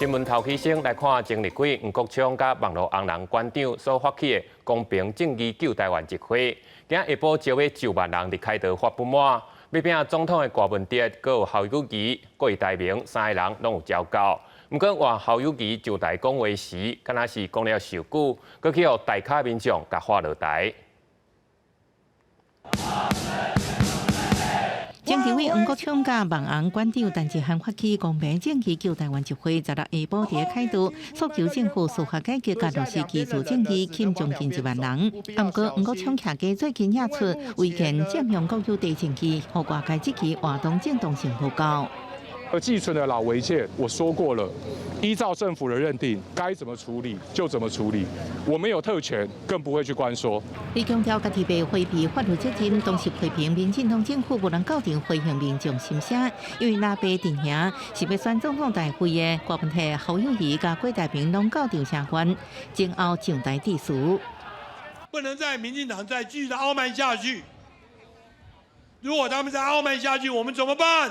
新聞頭起先來看，前立委黃國昌佮網路紅人館長所發起的公平正義救台灣集會，今下晡招募9萬人佇凱道發不滿，欲拼總統的柯文哲，閣有侯友宜、郭台銘三个人攏有召到。毋過換侯友宜上台講話時，敢若是講了傷久，閣去予大咖民眾共喝落台。前立委黃國昌佮網紅館長陳志漢發起公平正義救台灣集會，16下晡佇凱道訴求政府司法改革佮落實居住正義，吸將近1萬人。毋過黃國昌徛家最近惹出違建佔用國有地證據，予外界質疑活動正當性無夠。而既存的老違建，我說過了，依照政府的認定，該怎麼處理就怎麼處理，我沒有特權，更不會去關說。伊強調，家己袂迴避法律責任，同時批評民進黨政府無能夠陣回應民眾心聲，因為藍白陣營是欲選總統大位的，柯文哲、侯友宜佮郭台銘攏到場聲援，靜候上台致辭。不能再民進黨再繼續的傲慢下去。如果他們再傲慢下去，我們怎麼辦？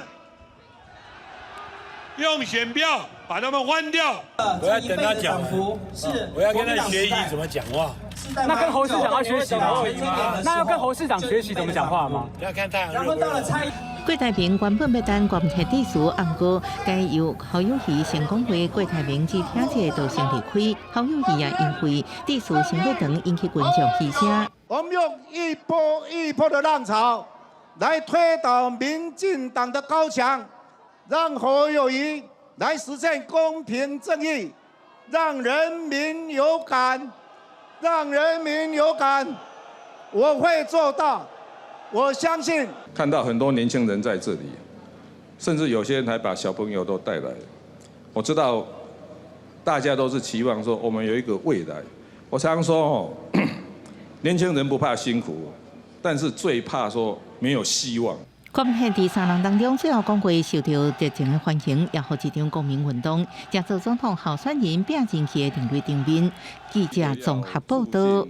用選票把他們換掉。我要等他講，是我要跟他學習怎麼講話。那跟侯市長要學習嗎？那要跟侯市長學習怎麼講話嗎？要看太陽熱不熱。郭台銘原本欲等柯文哲致辭，毋過改由侯友宜先講話，郭台銘只聽者就先離開。侯友宜也因為致辭傷過長，引起群眾噓聲。我們用一波一波的浪潮來推倒民進黨的高牆，讓侯友宜來實現公平正義，讓人民有感，讓人民有感，我會做到，我相信。看到很多年輕人在這裡，甚至有些人還把小朋友都帶來。我知道大家都是期望說我們有一個未來。我常說哦，年輕人不怕辛苦，但是最怕說沒有希望。柯文哲佇三人當中最後講話受到熱情的歡迎，也予這場公民運動成做總統候選人拼人氣的另類場面。記者綜合報道。